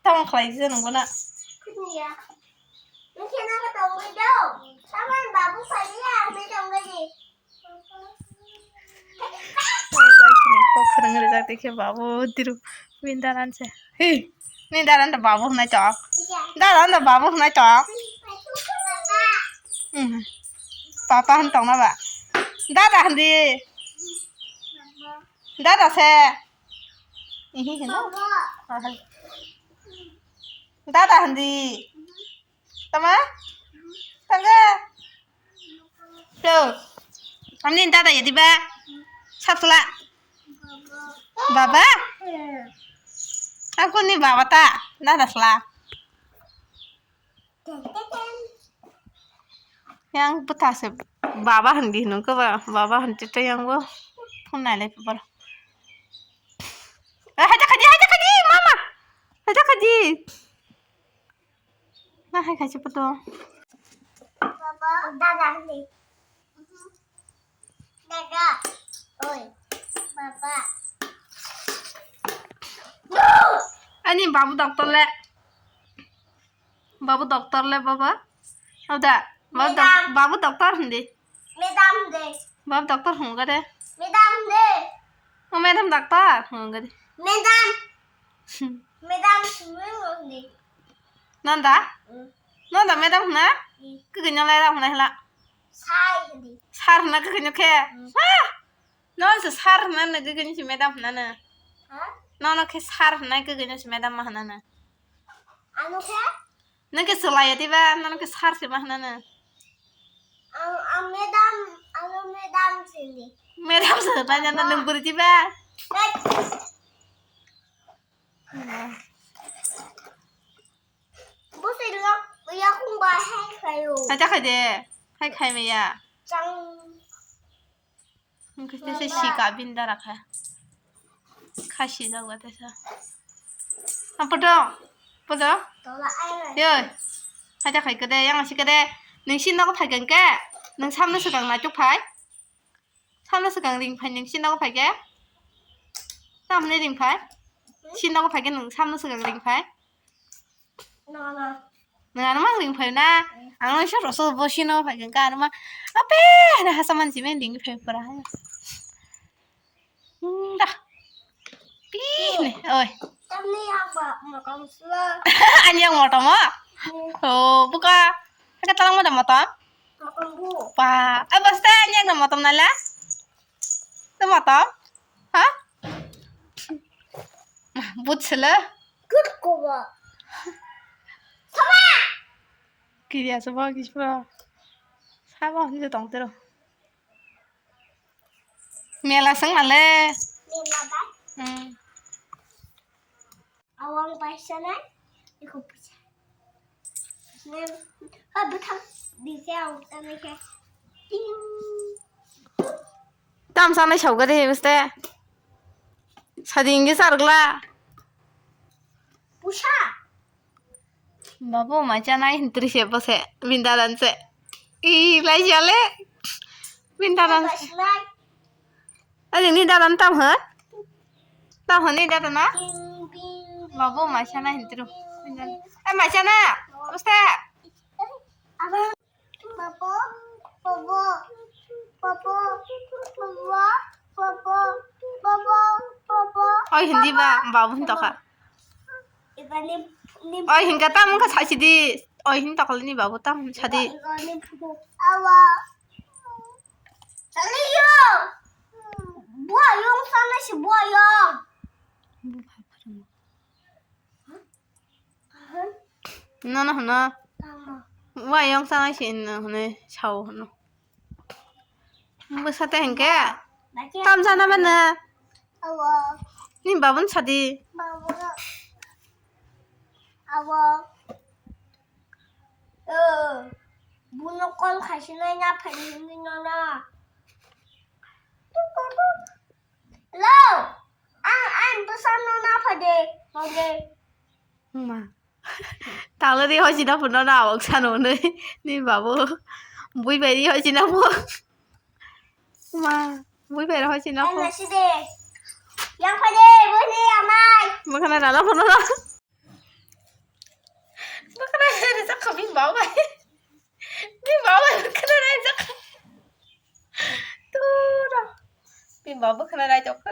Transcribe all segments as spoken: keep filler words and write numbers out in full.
Tamo khlai se nungbo na. Khuniya. Nokhe nogo tongwi do. Samani babu phaiya, hwnwi tongwi di. Kok khwrwng rijak tei khe babu diru bini daran se. Hey, bini daran da babu hwnwi tong. Daran da babu hwnwi tong. Hmm. Papa hwn tongna ba. Dada hwn di. Dada se. Ihi hino. Dada hwn di. Tama? Tangga? Hello. Amni dada ya diba? Sat sala. Baba? Aku ni baba ta. Dada sala. Yang bwtha se baba hwn di hwnwi khe ba, baba hwn tei yang bo phone nai lai bor. Eh, haja khaji, haja khaji, mama. Haja khaji. Na hai khaji photo. Baba, dada hwn di. Dada. Oi. Baba. Ani babu doctor le. Babu doctor le baba. Oda. Babu doc-, Madam. Babu doctor hwn di. Madam de. Babu doctor hwn ga de. Madam de. O madam doctor hwn ga de. Madam. Hmm. Madam hwn di. Nanda? Hmm. Nanda madam hwna? Hmm. Kigin lai ra hwna hla. Sir hwn di. Sir hwna kigin khe. Hmm. Ah! Nono se sir hwnna no, kigini se madam hwnna no. Ha? Nono khe sir hwnna, kigini se madam ma hwnna no. Ano khe? Nwng khe chwlaiya diba, nono khe sir se ma hwnna no. Ang, ang madam, ano madam se ni. Madam se hwnna no, nwng bwrwi diba? Hey. Bo se lo, yakung ba hai khayo. Hai ta khai de, hai khai maya. Chang. Hwnkhe tesa sika bini dara kha. Kha sijak ba tesa. Ang poto, poto. Tola ai rai. Yoi. Haja khai kede, yang si kede. Nung si nogo phai khe, nung samno swkang naituk phai. Samno swkang ring phai, nung si nogo phai khe. Samno ring phai. Si nogo phai khe, nung samno swkang ring phai. Nana mang ring phai na. Ang no sor so bo sino phai ka ano ma. Ape na hasa man si men ring phai pura. Hmm, dah. Pi ne, oi. Tamni yang ba makam sula. Ani yang motom o. Oh, buka. Ka talang motom motom. Makam bu. Pa, ai basta ani yang motom nala. Tu motom. Ha? But sele. Good cover. Sama. Kiri aso ba kis ba. Sabo hinjo tong tero. Mela sang male. Mela ba. Hmm. Awang paisa na. Iko paisa. Mem. Ha bethang. Dise awang tane ke. Ting. Tam sanai sauga de beste. Sadi inge sargla. Pusa. Babu ma chanai hintri se bose. Bindaran se. I lai jale. Bindaran se. Pusa. Ani ni dadan tam ha? Tam ha ni dadan na? Babu ma chanai hintri. Bindaran. Eh ma chana. Bose. Oi hindi ba, babu hin tokha. Oi hinka tam wngkha saisidi. Oi hin tokha ni babu tam sadi. Buayong sana si buayong. Nono hwno. Tamo. Wa yong sanai se no hwno sao hwno. Bwsa te hinkhe. Tam sana mano. Awo. Ni babun sadi. Babu. Awo. Eh, buno call khaisinai na phai hinwi nono. Hello. Ang, ang bwsano naphade, hode. Ma. Talo di hochi na phuno na awak sano ni, ni babu. Bui bai di hochi na phu. Ma, bui bai hochi na phu. Ang naside. Yang phai de, bwsni amai. Bwkhana rala phano ra. Bwkhana rijak kha bini baba bai. Bini baba bai bwkhana raijak kha. Tura. Bini baba bwkhana raijak kha.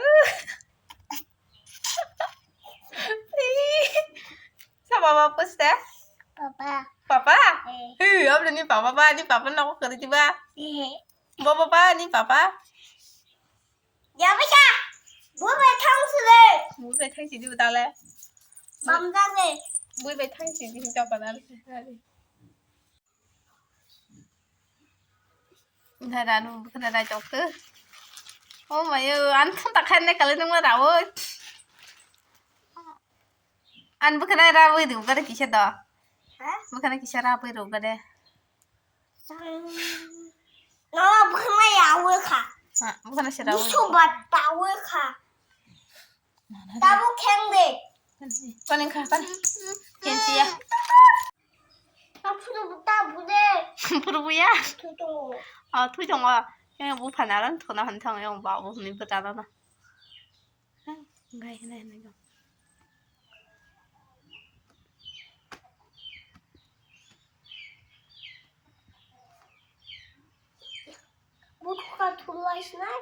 Sa baba puste? Papa. Papa? Eh. Hey, abla ni papa ba, ni papa na ko kari ba? Eh. Baba ba, ni papa? Ya basa. Bu bai thang sile. Bu bai thang sidi dale. Bam dale. Bu bai thang sidi jaba dale. Nai ranu bwkhana rai tokto. Oh mayo, an khun ta khan ne kale nang ma rawo. An bwkhana rawi du gare kisa do. Ha? Bwkhana kisa rawi ru gare. No, bwkhana ya wi kha. Ha, bwkhana se rawi. Musu bat ta wi kha. Tabuk kheng de. Paning kha, pan. Kheng siya. Aphuru ta bude. Phuru buya. Thu to. Oh, thui tongo. Yang bu phana ran thona han thang yang ba bu ni bata na. Gai hinai hinai. Bu kha thulai sinai.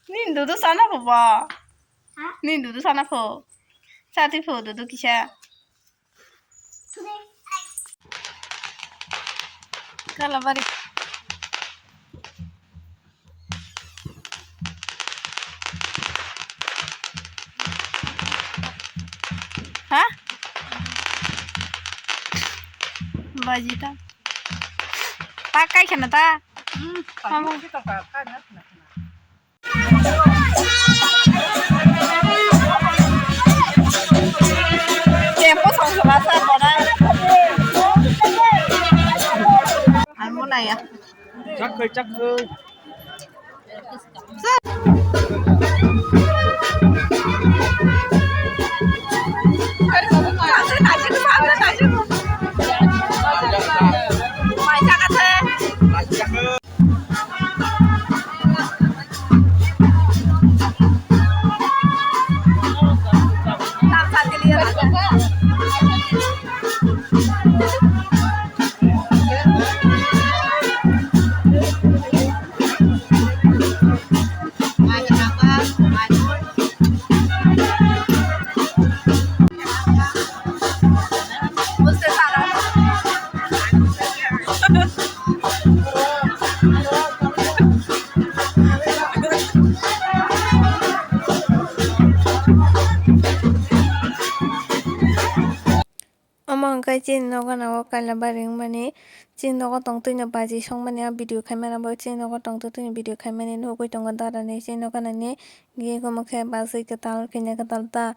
Nini dudu sana pho bo? Ha? Nini dudu sana pho? Sati pho dudu kisa. Kalabari. Ha? Baji ta. Ta kai khana ta? Hmm, kamu kita pakai na. Tempo song song asa kora. Amo na ya. Chak khai, chak khai. Omo hwnkhe chini nogo nang o kaila bari wngmani, chini nogo tongtwino baji songmani a video khaimani, abo chini nogo tongtwino video khaimani nugwi tongo dara ni, chini nogo nani gigwi omo khe bachwi kwtal khe nai kwtal ta.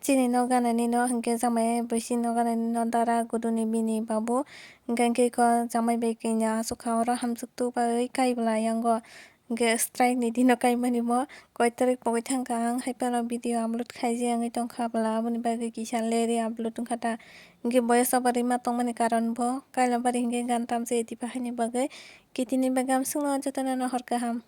Chini nok ganani no hwnkhe jamai bai chini nok ganani no dara guduni bini babu hwnkhe khe ko jamai bai kanya aswk kha oro hamswk tuk bai kai bwla yango hwnkhe strike ni dino kaimani mo koi tarik pogwi thangkha ang hai phano video upload khaijak wngwi tongkha bwla aboni bagwi kisa leri upload wngkha ta hwnkhe boyes over rima tongmani karon bo kaila bari hwnkhe gan tamjai tipa haini bagwi kitini bagwi amswkno jotono no hor kaham.